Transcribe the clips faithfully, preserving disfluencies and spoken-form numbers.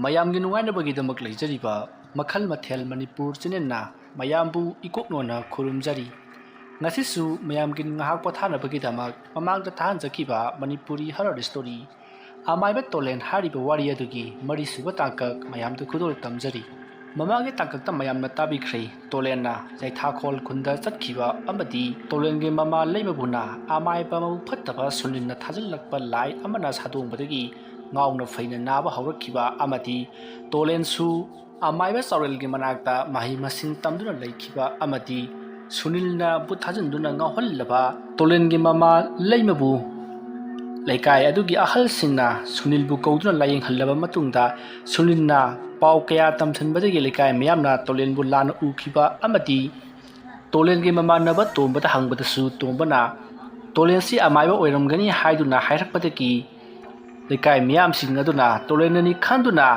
ꯃꯌꯥꯝꯒꯤ ꯅꯨꯡꯉꯥꯏꯅꯕꯒꯤꯗꯃꯛ ꯂꯩꯖꯔꯤꯕ ꯃꯈꯜ ꯃꯊꯦꯜ ꯃꯅꯤꯄꯨꯔ ꯆꯦꯅꯦꯜꯅ ꯃꯌꯥꯝꯕꯨ ꯏꯀꯣꯛꯅꯣꯅ ꯈꯨꯔꯨꯝꯖꯔꯤ꯫ ꯉꯁꯤꯁꯨ ꯃꯌꯥꯝꯒꯤ ꯉꯥꯏꯍꯥꯛ ꯄꯣꯊꯥꯅꯕꯒꯤꯗꯃꯛ ꯃꯃꯥꯡꯗ ꯊꯥꯍꯟꯖꯈꯤꯕ ꯃꯅꯤꯄꯨꯔꯤ ꯍꯔꯔ ꯁ꯭ꯇꯣꯔꯤ ꯑꯃꯥꯏꯕ ꯇꯣꯂꯦꯟ ꯍꯥꯏꯔꯤꯕ ꯋꯥꯔꯤ ꯑꯗꯨꯒꯤ ꯃꯔꯤꯁꯨꯕ ꯇꯥꯡꯀꯛ ꯃꯌꯥꯝꯗ ꯈꯨꯗꯣꯜ ꯇꯝꯖꯔꯤ꯫ ꯃꯃꯥꯡꯒꯤ ꯇꯥꯡꯀꯛꯇ ꯃꯌꯥꯝꯅ ꯇꯥꯕꯤꯈ꯭ꯔꯦ, ꯇꯣꯂꯦꯟꯅ ꯌꯥꯏꯊꯥꯈꯣꯜ ꯈꯨꯟꯗ ꯆꯠꯈꯤꯕ ꯑꯃꯗꯤ ꯇꯣꯂꯦꯟꯒꯤ ꯃꯃꯥ ꯂꯩꯃꯕꯨꯅ ꯑꯃꯥꯏꯕ ꯃꯕꯨꯛ ꯐꯠꯇꯕ ꯁꯨꯅꯤꯜꯅ ꯊꯥꯖꯤꯜꯂꯛꯄ ꯂꯥꯏ ꯑꯃꯅ ꯁꯥꯗꯣꯡꯕꯗꯒꯤ ꯉꯥꯎꯅ ꯐꯩꯅ ꯅꯥꯕ ꯍꯧꯔꯛꯈꯤꯕ ꯑꯃꯗꯤ ꯇꯣꯂꯦꯟꯁꯨ ꯑꯃꯥꯏꯕ ꯆꯥꯎꯔꯦꯜꯒꯤ ꯃꯅꯥꯛꯇ ꯃꯍꯩ ꯃꯁꯤꯡ ꯇꯝꯗꯨꯅ ꯂꯩꯈꯤꯕ ꯑꯃꯗꯤ ꯁꯨꯅꯤꯜꯅ ꯚꯨꯠ ꯊꯥꯖꯤꯟꯗꯨꯅ ꯉꯥꯎꯍꯜꯂꯕ ꯇꯣꯂꯦꯟꯒꯤ ꯃꯃꯥ ꯂꯩꯃꯕꯨ ꯂꯩꯀꯥꯏ ꯑꯗꯨꯒꯤ ꯑꯍꯜꯁꯤꯡꯅ ꯁꯨꯅꯤꯜꯕꯨ ꯀꯧꯗꯨꯅ ꯂꯥꯌꯦꯡꯍꯜꯂꯕ ꯃꯇꯨꯡꯗ ꯁꯨꯅꯤꯜꯅ ꯄꯥꯎ ꯀꯌꯥ ꯇꯝꯁꯤꯟꯕꯗꯒꯤ ꯂꯩꯀꯥꯏ ꯃꯤꯌꯥꯝꯅ ꯇꯣꯂꯦꯟꯕꯨ ꯂꯥꯟꯅ ꯎꯈꯤꯕ ꯑꯃꯗꯤ ꯇꯣꯂꯦꯟꯒꯤ ꯃꯃꯥꯟꯅꯕ ꯇꯣꯝꯕꯗ ꯍꯪꯕꯗꯁꯨ ꯇꯣꯝꯕꯅ ꯇꯣꯂꯦꯟꯁꯤ ꯑꯃꯥꯏꯕ ꯑꯣꯏꯔꯝꯒꯅꯤ ꯍꯥꯏꯗꯨꯅ ꯍꯥꯏꯔꯛꯄꯗꯒꯤ ꯂꯩꯀꯥꯏ ꯃꯤꯌꯥꯝꯁꯤꯡ ꯑꯗꯨꯅ ꯇꯣꯂꯦꯟꯅꯅꯤ ꯈꯟꯗꯨꯅ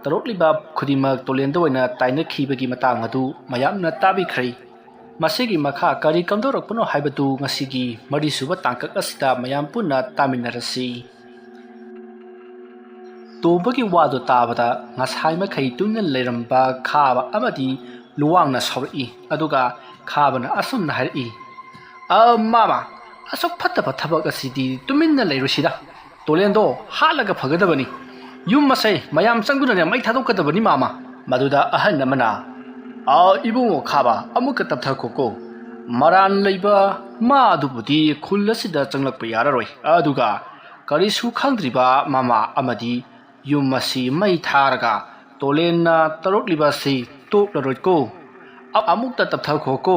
ꯇꯧꯔꯛꯂꯤꯕ ꯈꯨꯗꯤꯡꯃꯛ ꯇꯣꯂꯦꯟꯗ ꯑꯣꯏꯅ ꯇꯥꯏꯅꯈꯤꯕꯒꯤ ꯃꯇꯥꯡ ꯑꯗꯨ ꯃꯌꯥꯝꯅ ꯇꯥꯕꯤꯈ꯭ꯔꯦ꯫ ꯃꯁꯤꯒꯤ ꯃꯈꯥ ꯀꯔꯤ ꯀꯝꯗꯧꯔꯛꯄꯅꯣ ꯍꯥꯏꯕꯗꯨ ꯉꯁꯤꯒꯤ ꯃꯔꯤꯁꯨꯕ ꯇꯥꯡꯀꯛ ꯑꯁꯤꯗ ꯃꯌꯥꯝ ꯄꯨꯟꯅ ꯇꯥꯃꯤꯟꯅꯔꯁꯤ꯫ ꯇꯣꯝꯕꯒꯤ ꯋꯥꯗꯨ ꯇꯥꯕꯗ ꯉꯁꯥꯏ ꯃꯈꯩ ꯇꯨꯃꯤꯟꯅ ꯂꯩꯔꯝꯕ ꯈꯥꯕ ꯑꯃꯗꯤ ꯂꯨꯋꯥꯡꯅ ꯁꯥꯎꯔꯛꯏ꯫ ꯑꯗꯨꯒ ꯈꯥꯕꯅ ꯑꯁꯨꯝꯅ ꯍꯥꯏꯔꯛꯏ, "ꯑ, ꯃꯥꯃ, ꯑꯁꯨꯛ ꯐꯠꯇꯕ ꯊꯕꯛ ꯑꯁꯤꯗꯤ ꯇꯨꯃꯤꯟꯅ ꯂꯩꯔꯨꯁꯤꯗ꯫ ꯇꯣꯂꯦꯟꯗꯣ ꯍꯥꯠꯂꯒ ꯐꯒꯗꯕꯅꯤ꯫ ꯌꯨꯝ ꯑꯁꯦ ꯃꯌꯥꯝ ꯆꯪꯗꯨꯅꯅꯦ ꯃꯩ ꯊꯥꯗꯣꯛꯀꯗꯕꯅꯤ, ꯃꯥꯃ꯫" ꯃꯗꯨꯗ ꯑꯍꯜ ꯑꯃꯅ, "ꯑ, ꯏꯕꯨꯡꯉꯣ ꯈꯥꯕ, ꯑꯃꯨꯛꯀ ꯇꯞꯊꯈꯣꯀꯣ꯫ ꯃꯔꯥꯟ ꯂꯩꯕ ꯃꯥ ꯑꯗꯨꯕꯨꯗꯤ ꯈꯨꯜ ꯑꯁꯤꯗ ꯆꯪꯂꯛꯄ ꯌꯥꯔꯔꯣꯏ꯫ ꯑꯗꯨꯒ ꯀꯔꯤꯁꯨ ꯈꯪꯗ꯭ꯔꯤꯕ ꯃꯃꯥ ꯑꯃꯗꯤ ꯌꯨꯝ ꯑꯁꯤ ꯃꯩ ꯊꯥꯔꯒ ꯇꯣꯂꯦꯟꯅ ꯇꯧꯔꯛꯂꯤꯕ ꯑꯁꯤ ꯇꯣꯛꯂꯔꯣꯏꯀꯣ꯫ ꯑ-, ꯑꯃꯨꯛꯇ ꯇꯞꯊꯈꯣꯀꯣ꯫"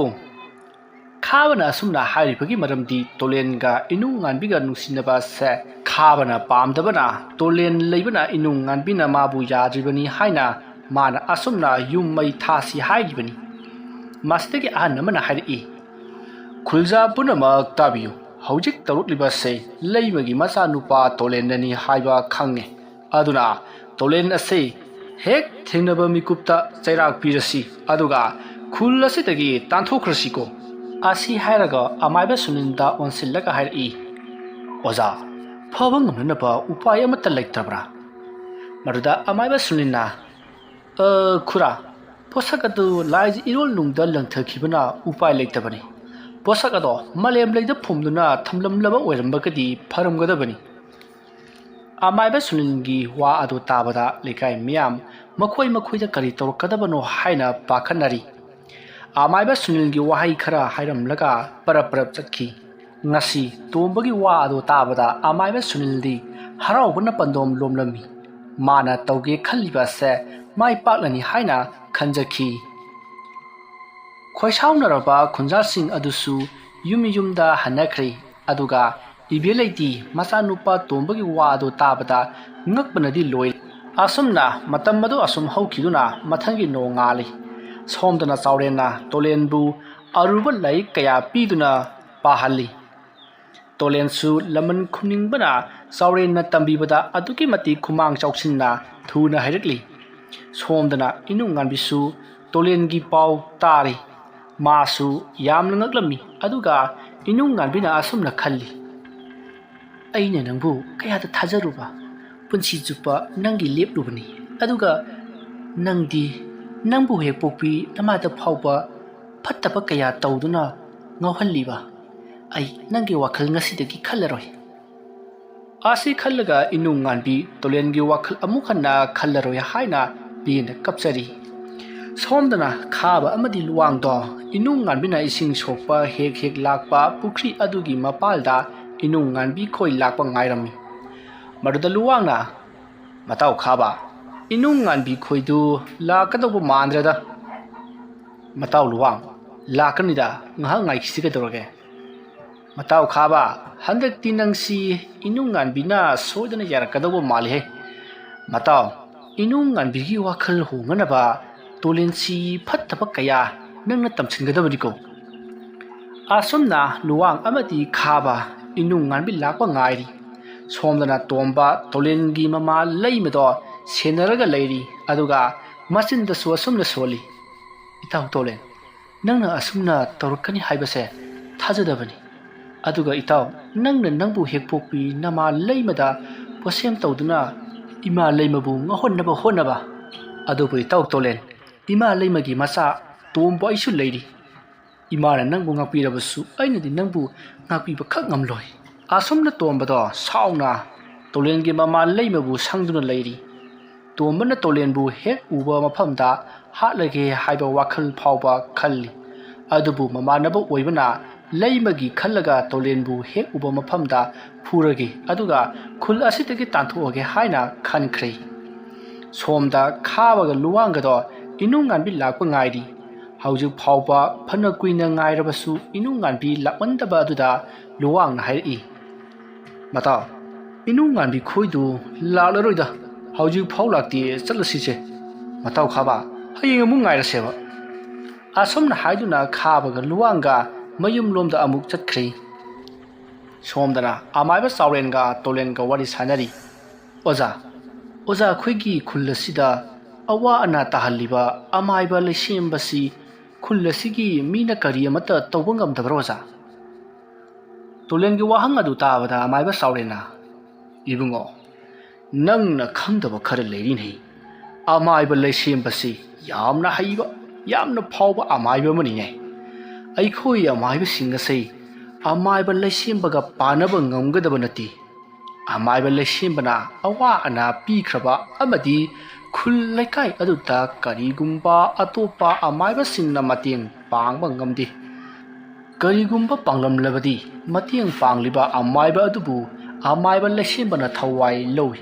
ꯈꯥꯕꯅ ꯑꯁꯨꯝꯅ ꯍꯥꯏꯔꯤꯕꯒꯤ ꯃꯔꯝꯗꯤ ꯇꯣꯂꯦꯟꯒ ꯏꯅꯨꯡ ꯉꯥꯟꯕꯤꯒ ꯅꯨꯡꯁꯤꯅꯕ ꯑꯁꯦ ꯈꯥꯕꯅ ꯄꯥꯝꯗꯕꯅ, ꯇꯣꯂꯦꯟ ꯂꯩꯕꯅ ꯏꯅꯨꯡ ꯉꯥꯟꯕꯤꯅ ꯃꯥꯕꯨ ꯌꯥꯗ꯭ꯔꯤꯕꯅꯤ ꯍꯥꯏꯅ ꯃꯥꯅ ꯑꯁꯨꯝꯅ ꯌꯨꯝ ꯃꯩ ꯊꯥꯁꯤ ꯍꯥꯏꯔꯤꯕꯅꯤ꯫ ꯃꯁꯤꯗꯒꯤ ꯑꯍꯟ ꯑꯃꯅ ꯍꯥꯏꯔꯛꯏ, "ꯈꯨꯜꯖꯥ ꯄꯨꯝꯅꯃꯛ ꯇꯥꯕꯤꯌꯨ꯫ ꯍꯧꯖꯤꯛ ꯇꯧꯔꯛꯂꯤꯕꯁꯦ ꯂꯩꯃꯒꯤ ꯃꯆꯥꯅꯨꯄꯥ ꯇꯣꯂꯦꯟꯅꯅꯤ ꯍꯥꯏꯕ ꯈꯪꯉꯦ꯫ ꯑꯗꯨꯅ ꯇꯣꯂꯦꯟ ꯑꯁꯤ ꯍꯦꯛ ꯊꯦꯡꯅꯕ ꯃꯤꯀꯨꯞꯇ ꯆꯩꯔꯥꯛ ꯄꯤꯔꯁꯤ, ꯑꯗꯨꯒ ꯈꯨꯜ ꯑꯁꯤꯗꯒꯤ ꯇꯥꯟꯊꯣꯛꯈ꯭ꯔꯁꯤꯀꯣ꯫" ꯑꯁꯤ ꯍꯥꯏꯔꯒ ꯑꯃꯥꯏꯕ ꯁꯨꯅꯤꯟꯗ ꯑꯣꯟꯁꯤꯜꯂꯒ ꯍꯥꯏꯔꯛꯏ, "ꯑꯣꯖꯥ, ꯐꯕ ꯉꯝꯅꯅꯕ ꯎꯄꯥꯏ ꯑꯃꯠꯇ ꯂꯩꯇ꯭ꯔꯕ꯭ꯔꯥ?" ꯃꯗꯨꯗ ꯑꯃꯥꯏꯕ ꯁꯨꯅꯤꯜꯅ, "ꯑ, ꯈꯨꯔꯥ, ꯄꯣꯠꯁꯛ ꯑꯗꯨ ꯂꯥꯏꯖ ꯏꯔꯣꯜꯅꯨꯡꯗ ꯂꯪꯊꯈꯤꯕꯅ ꯎꯄꯥꯏ ꯂꯩꯇꯕꯅꯤ꯫ ꯄꯣꯠꯁꯛ ꯑꯗꯣ ꯃꯥꯂꯦꯝ ꯂꯩꯗ ꯐꯨꯝꯗꯨꯅ ꯊꯝꯂꯝꯂꯕ ꯑꯣꯏꯔꯝꯕꯒꯗꯤ ꯐꯔꯝꯒꯗꯕꯅꯤ꯫" ꯑꯃꯥꯏꯕ ꯁꯨꯅꯤꯜꯒꯤ ꯋꯥ ꯑꯗꯨ ꯇꯥꯕꯗ ꯂꯩꯀꯥꯏ ꯃꯤꯌꯥꯝ ꯃꯈꯣꯏ ꯃꯈꯣꯏꯗ ꯀꯔꯤ ꯇꯧꯔꯛꯀꯗꯕꯅꯣ ꯍꯥꯏꯅ ꯄꯥꯈꯠꯅꯔꯤ꯫ ꯑꯃꯥꯏꯕ ꯁꯨꯅꯤꯜꯒꯤ ꯋꯥꯍꯩ ꯈꯔ ꯍꯥꯏꯔꯝꯂꯒ ꯄꯔꯞ ꯄꯔꯞ ꯆꯠꯈꯤ꯫ ꯉꯁꯤ ꯇꯣꯝꯕꯒꯤ ꯋꯥ ꯑꯗꯨ ꯇꯥꯕꯗ ꯑꯃꯥꯏꯕ ꯁꯨꯅꯤꯜꯗꯤ ꯍꯔꯥꯎꯕꯅ ꯄꯟꯗꯣꯝ ꯂꯣꯝꯂꯝꯃꯤ꯫ ꯃꯥꯅ ꯇꯧꯒꯦ ꯈꯜꯂꯤꯕ ꯑꯁꯦ ꯃꯥꯏ ꯄꯥꯛꯂꯅꯤ ꯍꯥꯏꯅ ꯈꯟꯖꯈꯤ꯫ ꯈꯣꯏꯁꯥꯎꯅꯔꯕ ꯈꯨꯟꯖꯥꯁꯤꯡ ꯑꯗꯨꯁꯨ ꯌꯨꯝ ꯌꯨꯝꯗ ꯍꯟꯅꯈ꯭ꯔꯦ꯫ ꯑꯗꯨꯒ ꯏꯕꯦꯂꯩꯗꯤ ꯃꯆꯥꯅꯨꯄꯥ ꯇꯣꯝꯕꯒꯤ ꯋꯥ ꯑꯗꯨ ꯇꯥꯕꯗ ꯉꯛꯄꯅꯗꯤ ꯂꯣꯏꯔꯦ꯫ ꯑꯁꯨꯝꯅ ꯃꯇꯝ ꯑꯗꯨ ꯑꯁꯨꯝ ꯍꯧꯈꯤꯗꯨꯅ ꯃꯊꯪꯒꯤ ꯅꯣꯡꯉꯥꯜꯂꯤ꯫ ꯁꯣꯝꯗꯅ ꯆꯥꯎꯔꯦꯟꯅ ꯇꯣꯂꯦꯟꯕꯨ ꯑꯔꯨꯕ ꯂꯥꯏꯔꯤꯛ ꯀꯌꯥ ꯄꯤꯗꯨꯅ ꯄꯥꯍꯜꯂꯤ꯫ ꯇꯣꯂꯦꯟꯁꯨ ꯂꯃꯟ ꯈꯨꯝꯅꯤꯡꯕꯅ ꯆꯥꯎꯔꯦꯟꯅ ꯇꯝꯕꯤꯕꯗ ꯑꯗꯨꯛꯀꯤ ꯃꯇꯤꯛ ꯈꯨꯃꯥꯡ ꯆꯥꯎꯁꯤꯟꯅ ꯊꯨꯅ ꯍꯩꯔꯛꯂꯤ꯫ ꯁꯣꯝꯗꯅ ꯏꯅꯨꯡꯉꯥꯟꯕꯤꯁꯨ ꯇꯣꯂꯦꯟꯒꯤ ꯄꯥꯎ ꯇꯥꯔꯤ꯫ ꯃꯥꯁꯨ ꯌꯥꯝꯅ ꯉꯛꯂꯝꯃꯤ꯫ ꯑꯗꯨꯒ ꯏꯅꯨꯡꯉꯥꯟꯕꯤꯅ ꯑꯁꯨꯝꯅ ꯈꯜꯂꯤ, "ꯑꯩꯅ ꯅꯪꯕꯨ ꯀꯌꯥꯗ ꯊꯥꯖꯔꯨꯕ, ꯄꯨꯟꯁꯤ ꯆꯨꯞꯄ ꯅꯪꯒꯤ ꯂꯦꯞꯂꯨꯕꯅꯤ꯫ ꯑꯗꯨꯒ ꯅꯪꯗꯤ ꯅꯪꯕꯨ ꯍꯦꯛ ꯄꯣꯛꯄꯤ ꯅꯃꯥꯗ ꯐꯥꯎꯕ ꯐꯠꯇꯕ ꯀꯌꯥ ꯇꯧꯗꯨꯅ ꯉꯥꯎꯍꯜꯂꯤꯕ꯫ ꯑꯩ ꯅꯪꯒꯤ ꯋꯥꯈꯜ ꯉꯁꯤꯗꯒꯤ ꯈꯜꯂꯔꯣꯏ꯫" ꯑꯁꯤ ꯈꯜꯂꯒ ꯏꯅꯨꯡꯉꯥꯟꯕꯤ ꯇꯣꯂꯦꯟꯒꯤ ꯋꯥꯈꯜ ꯑꯃꯨꯛ ꯍꯟꯅ ꯈꯜꯂꯔꯣꯏ ꯍꯥꯏꯅ ꯄꯦꯟꯅ ꯀꯞꯆꯔꯤ꯫ ꯁꯣꯝꯗꯅ ꯈꯥꯕ ꯑꯃꯗꯤ ꯂꯨꯋꯥꯡꯗꯣ ꯏꯅꯨꯡꯉꯥꯟꯕꯤꯅ ꯏꯁꯤꯡ ꯁꯣꯛꯄ ꯍꯦꯛ ꯍꯦꯛ ꯂꯥꯛꯄ ꯄꯨꯈ꯭ꯔꯤ ꯑꯗꯨꯒꯤ ꯃꯄꯥꯜꯗ ꯏꯅꯨꯡꯉꯥꯟꯕꯤ ꯈꯣꯏ ꯂꯥꯛꯄ ꯉꯥꯏꯔꯝꯃꯤ꯫ ꯃꯗꯨꯗ ꯂꯨꯋꯥꯡꯅ, "ꯃꯇꯥꯎ ꯈꯥꯕ, ꯏꯅꯨꯡꯉꯥꯟꯕꯤ ꯈꯣꯏꯗꯨ ꯂꯥꯛꯀꯗꯧꯕ ꯃꯥꯟꯗ꯭ꯔꯦꯗ꯫" "ꯃꯇꯥꯎ ꯂꯨꯋꯥꯡ, ꯂꯥꯛꯀꯅꯤꯗ, ꯉꯥꯏꯍꯥꯛ ꯉꯥꯏꯈꯤꯁꯤ ꯀꯩꯗꯧꯔꯒꯦ?" "ꯃꯇꯥꯎ ꯈꯥꯕ, ꯍꯟꯗꯛꯇꯤ ꯅꯪꯁꯤ ꯏꯅꯨꯡꯉꯥꯟꯕꯤꯅ ꯁꯣꯏꯗꯅ ꯌꯥꯔꯛꯀꯗꯧꯕ ꯃꯥꯜꯂꯤꯍꯦ꯫ ꯃꯇꯥꯎ, ꯏꯅꯨꯡꯉꯥꯟꯕꯤꯒꯤ ꯋꯥꯈꯜ ꯍꯣꯡꯅꯅꯕ ꯇꯣꯂꯦꯟꯁꯤ ꯐꯠꯇꯕ ꯀꯌꯥ ꯅꯪꯅ ꯇꯝꯁꯤꯟꯒꯗꯕꯅꯤꯀꯣ꯫" ꯑꯁꯨꯝꯅ ꯂꯨꯋꯥꯡ ꯑꯃꯗꯤ ꯈꯥꯕ ꯏꯅꯨꯡꯉꯥꯟꯕꯤ ꯂꯥꯛꯄ ꯉꯥꯏꯔꯤ꯫ ꯁꯣꯝꯗꯅ ꯇꯣꯝꯕ ꯇꯣꯂꯦꯟꯒꯤ ꯃꯃꯥ ꯂꯩꯃꯗꯣ ꯁꯦꯟꯅꯔꯒ ꯂꯩꯔꯤ꯫ ꯑꯗꯨꯒ ꯃꯆꯤꯟꯗꯁꯨ ꯑꯁꯨꯝꯅ ꯁꯣꯜꯂꯤ, "ꯏꯇꯥꯎ ꯇꯣꯂꯦꯟ, ꯅꯪꯅ ꯑꯁꯨꯝꯅ ꯇꯧꯔꯛꯀꯅꯤ ꯍꯥꯏꯕꯁꯦ ꯊꯥꯖꯗꯕꯅꯤ꯫ ꯑꯗꯨꯒ ꯏꯇꯥꯎ, ꯅꯪꯅ ꯅꯪꯕꯨ ꯍꯦꯛ ꯄꯣꯛꯄꯤ ꯅꯃꯥ ꯂꯩꯃꯗ ꯄꯣꯠꯁꯦꯝ ꯇꯧꯗꯨꯅ ꯏꯃꯥ ꯂꯩꯃꯕꯨ ꯉꯥꯎꯍꯟꯅꯕ ꯍꯣꯠꯅꯕ꯫ ꯑꯗꯨꯕꯨ ꯏꯇꯥꯎ ꯇꯣꯂꯦꯟ, ꯏꯃꯥ ꯂꯩꯃꯒꯤ ꯃꯆꯥ ꯇꯣꯝꯕ ꯑꯩꯁꯨ ꯂꯩꯔꯤ꯫ ꯏꯃꯥꯅ ꯅꯪꯕꯨ ꯉꯥꯛꯄꯤꯔꯕꯁꯨ ꯑꯩꯅꯗꯤ ꯅꯪꯕꯨ ꯉꯥꯛꯄꯤꯕ ꯈꯛ ꯉꯝꯂꯣꯏ꯫ ꯑꯁꯨꯝꯅ ꯇꯣꯝꯕꯗꯣ ꯁꯥꯎꯅ ꯇꯣꯂꯦꯟꯒꯤ ꯃꯃꯥ ꯂꯩꯃꯕꯨ ꯁꯪꯗꯨꯅ ꯂꯩꯔꯤ꯫ ꯇꯣꯝꯕꯅ ꯇꯣꯂꯦꯟꯕꯨ ꯍꯦꯛ ꯎꯕ ꯃꯐꯝꯗ ꯍꯥꯠꯂꯒꯦ ꯍꯥꯏꯕ ꯋꯥꯈꯜ ꯐꯥꯎꯕ ꯈꯜꯂꯤ꯫ ꯑꯗꯨꯕꯨ ꯃꯃꯥꯟꯅꯕ ꯑꯣꯏꯕꯅ ꯂꯩꯃꯒꯤ ꯈꯜꯂꯒ ꯇꯣꯂꯦꯟꯕꯨ ꯍꯦꯛ ꯎꯕ ꯃꯐꯝꯗ ꯐꯨꯔꯒꯦ, ꯑꯗꯨꯒ ꯈꯨꯜ ꯑꯁꯤꯗꯒꯤ ꯇꯥꯟꯊꯣꯛꯑꯒꯦ ꯍꯥꯏꯅ ꯈꯟꯈ꯭ꯔꯦ꯫ ꯁꯣꯝꯗ ꯈꯥꯕꯒ ꯂꯨꯋꯥꯡꯒꯗꯣ ꯏꯅꯨꯡꯉꯥꯟꯕꯤ ꯂꯥꯛꯄ ꯉꯥꯏꯔꯤ꯫ ꯍꯧꯖꯤꯛ ꯐꯥꯎꯕ ꯐꯅ ꯀꯨꯏꯅ ꯉꯥꯏꯔꯕꯁꯨ ꯏꯅꯨꯡꯉꯥꯟꯕꯤ ꯂꯥꯛꯃꯟꯗꯕ ꯑꯗꯨꯗ ꯂꯨꯋꯥꯡꯅ ꯍꯥꯏꯔꯛꯏ, "ꯃꯇꯥꯎ, ꯏꯅꯨꯡꯉꯥꯟꯕꯤ ꯈꯣꯏꯗꯨ ꯂꯥꯛꯂꯔꯣꯏꯗ, ꯍꯧꯖꯤꯛ ꯐꯥꯎ ꯂꯥꯛꯇꯦ, ꯆꯠꯂꯁꯤꯁꯦ꯫ ꯃꯇꯥꯎ ꯈꯥꯕ, ꯍꯌꯦꯡ ꯑꯃꯨꯛ ꯉꯥꯏꯔꯁꯦꯕ"꯫ ꯑꯁꯨꯝꯅ ꯍꯥꯏꯗꯨꯅ ꯈꯥꯕꯒ ꯂꯨꯋꯥꯡꯒ ꯃꯌꯨꯝꯂꯣꯝꯗ ꯑꯃꯨꯛ ꯆꯠꯈ꯭ꯔꯦ꯫ ꯁꯣꯝꯗꯅ ꯑꯃꯥꯏꯕ ꯆꯥꯎꯔꯦꯟꯒ ꯇꯣꯂꯦꯟꯒ ꯋꯥꯔꯤ ꯁꯥꯟꯅꯔꯤ꯫ "ꯑꯣꯖꯥ, ꯑꯣꯖꯥ, ꯑꯩꯈꯣꯏꯒꯤ ꯈꯨꯜ ꯑꯁꯤꯗ ꯑꯋꯥ ꯑꯅꯥ ꯇꯥꯍꯜꯂꯤꯕ ꯑꯃꯥꯏꯕ ꯂꯩꯁꯦꯝꯕꯁꯤ ꯈꯨꯜ ꯑꯁꯤꯒꯤ ꯃꯤꯅ ꯀꯔꯤ ꯑꯃꯠꯇ ꯇꯧꯕ ꯉꯝꯗꯕ꯭ꯔꯥ ꯑꯣꯖꯥ?" ꯇꯣꯂꯦꯟꯒꯤ ꯋꯥꯍꯪ ꯑꯗꯨ ꯇꯥꯕꯗ ꯑꯃꯥꯏꯕ ꯆꯥꯎꯔꯦꯟꯅ, "ꯏꯕꯨꯡꯉꯣ, ꯅꯪꯅ ꯈꯪꯗꯕ ꯈꯔ ꯂꯩꯔꯤꯅꯦ꯫ ꯑꯃꯥꯏꯕ ꯂꯩꯁꯦꯝꯕꯁꯤ ꯌꯥꯝꯅ ꯍꯩꯕ, ꯌꯥꯝꯅ ꯐꯥꯎꯕ ꯑꯃꯥꯏꯕ ꯑꯃꯅꯤꯅꯦ꯫ ꯑꯩꯈꯣꯏ ꯑꯃꯥꯏꯕꯁꯤꯡ ꯑꯁꯤ ꯑꯃꯥꯏꯕ ꯂꯩꯁꯦꯝꯕꯒ ꯄꯥꯅꯕ ꯉꯝꯒꯗꯕ ꯅꯠꯇꯦ꯫ ꯑꯃꯥꯏꯕ ꯂꯩꯁꯦꯝꯕꯅ ꯑꯋꯥ ꯑꯅꯥ ꯄꯤꯈ꯭ꯔꯕ ꯑꯃꯗꯤ ꯈꯨꯜ ꯂꯩꯀꯥꯏ ꯑꯗꯨꯗ ꯀꯔꯤꯒꯨꯝꯕ ꯑꯇꯣꯞꯄ ꯑꯃꯥꯏꯕꯁꯤꯡꯅ ꯃꯇꯦꯡ ꯄꯥꯡꯕ ꯉꯝꯗꯦ꯫ ꯀꯔꯤꯒꯨꯝꯕ ꯄꯥꯡꯂꯝꯂꯕꯗꯤ ꯃꯇꯦꯡ ꯄꯥꯡꯂꯤꯕ ꯑꯃꯥꯏꯕ ꯑꯗꯨꯕꯨ ꯑꯃꯥꯏꯕ ꯂꯩꯁꯦꯝꯕꯅ ꯊꯋꯥꯏ ꯂꯧꯏ,